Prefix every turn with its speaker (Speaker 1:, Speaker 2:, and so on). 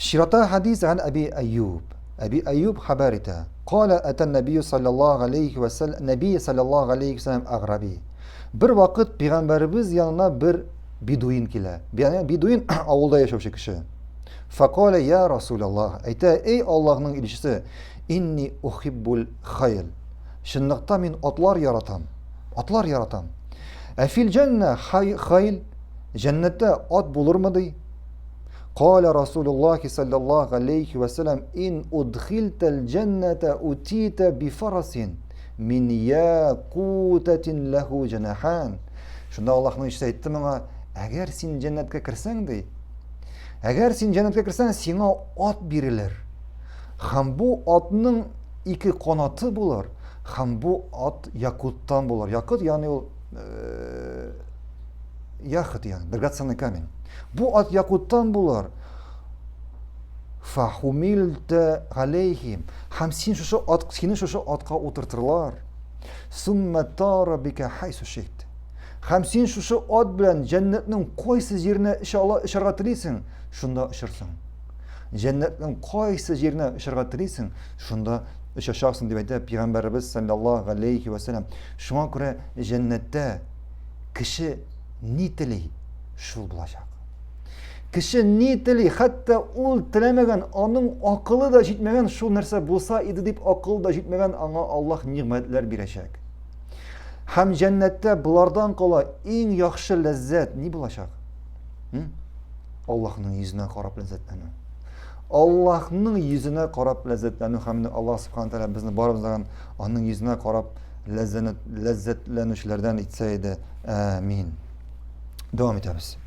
Speaker 1: Чирата хадис ган Әби Әйюб. Әби Әйюб хәбәр итә. Кала әтән нәбию саллаллаһу алейхи ва саллям, нәби саллаллаһу алейхи ва саллям аграби. Бер вакыт пәйгамбәребез янына бер бедуин килә. Бедуин авылда яшәүче кеше. Факала я Расулаллах, әйтә, эй Аллаһның илчесе, инни ухиббул хайл. Чынлыкта мин атлар яратам. Атлар яратам. Ә фил җәннә хайл, җәннәттә ат булырмы ди? Каля Расулуллахи саллаллаху алейхи ва саллям, ин удхилтәл җәннәтә утита бифарасин мин якутатин ләху җанахан. Шунда Аллаһның илчесе әйтте моңа, әгәр син җәннәткә керсәң ди, әгәр син җәннәткә керсәң, сиңа ат бирелер. Һәм бу атның ике канаты булыр, һәм бу ат якуттан булыр. Якут, ягъни ул э, яхот, ягъни драгоценный камень. Бу ат якуттан булыр. Фахумилта галейхи. Һәм син шушы ат, сине шушы атка утыртырлар. Сумма тара бика хайсу шит. Һәм син шушы ат белән җәннәтнең кайсы җиренә очарга телисең, шунда очырсың. Җәннәтнең кайсы җиренә очарга телисең, шунда очачаксың дип әйтә пәйгамбәребез саллаллаһу алейхи ва саллям. Шуңа күрә җәннәттә кеше ни тели, шул булачак. Кеше ни тели, хәтта ул теләмәгән, аның акылы да җитмәгән шул нәрсә булса иде дип акылы да җитмәгән, аңа Аллаһ нигъмәтләр бирәчәк. Һәм җәннәттә болардан кала иң яхшы ләззәт ни булачак? Аллаһның йөзенә карап ләззәтләнү. Аллаһның йөзенә карап ләззәтләнү һәм Аллаһ субхана тәгалә безне барыбыздан аның йөзенә карап ләззәтләнүчеләрдән итсә иде. Амин. Дәвам итәбез.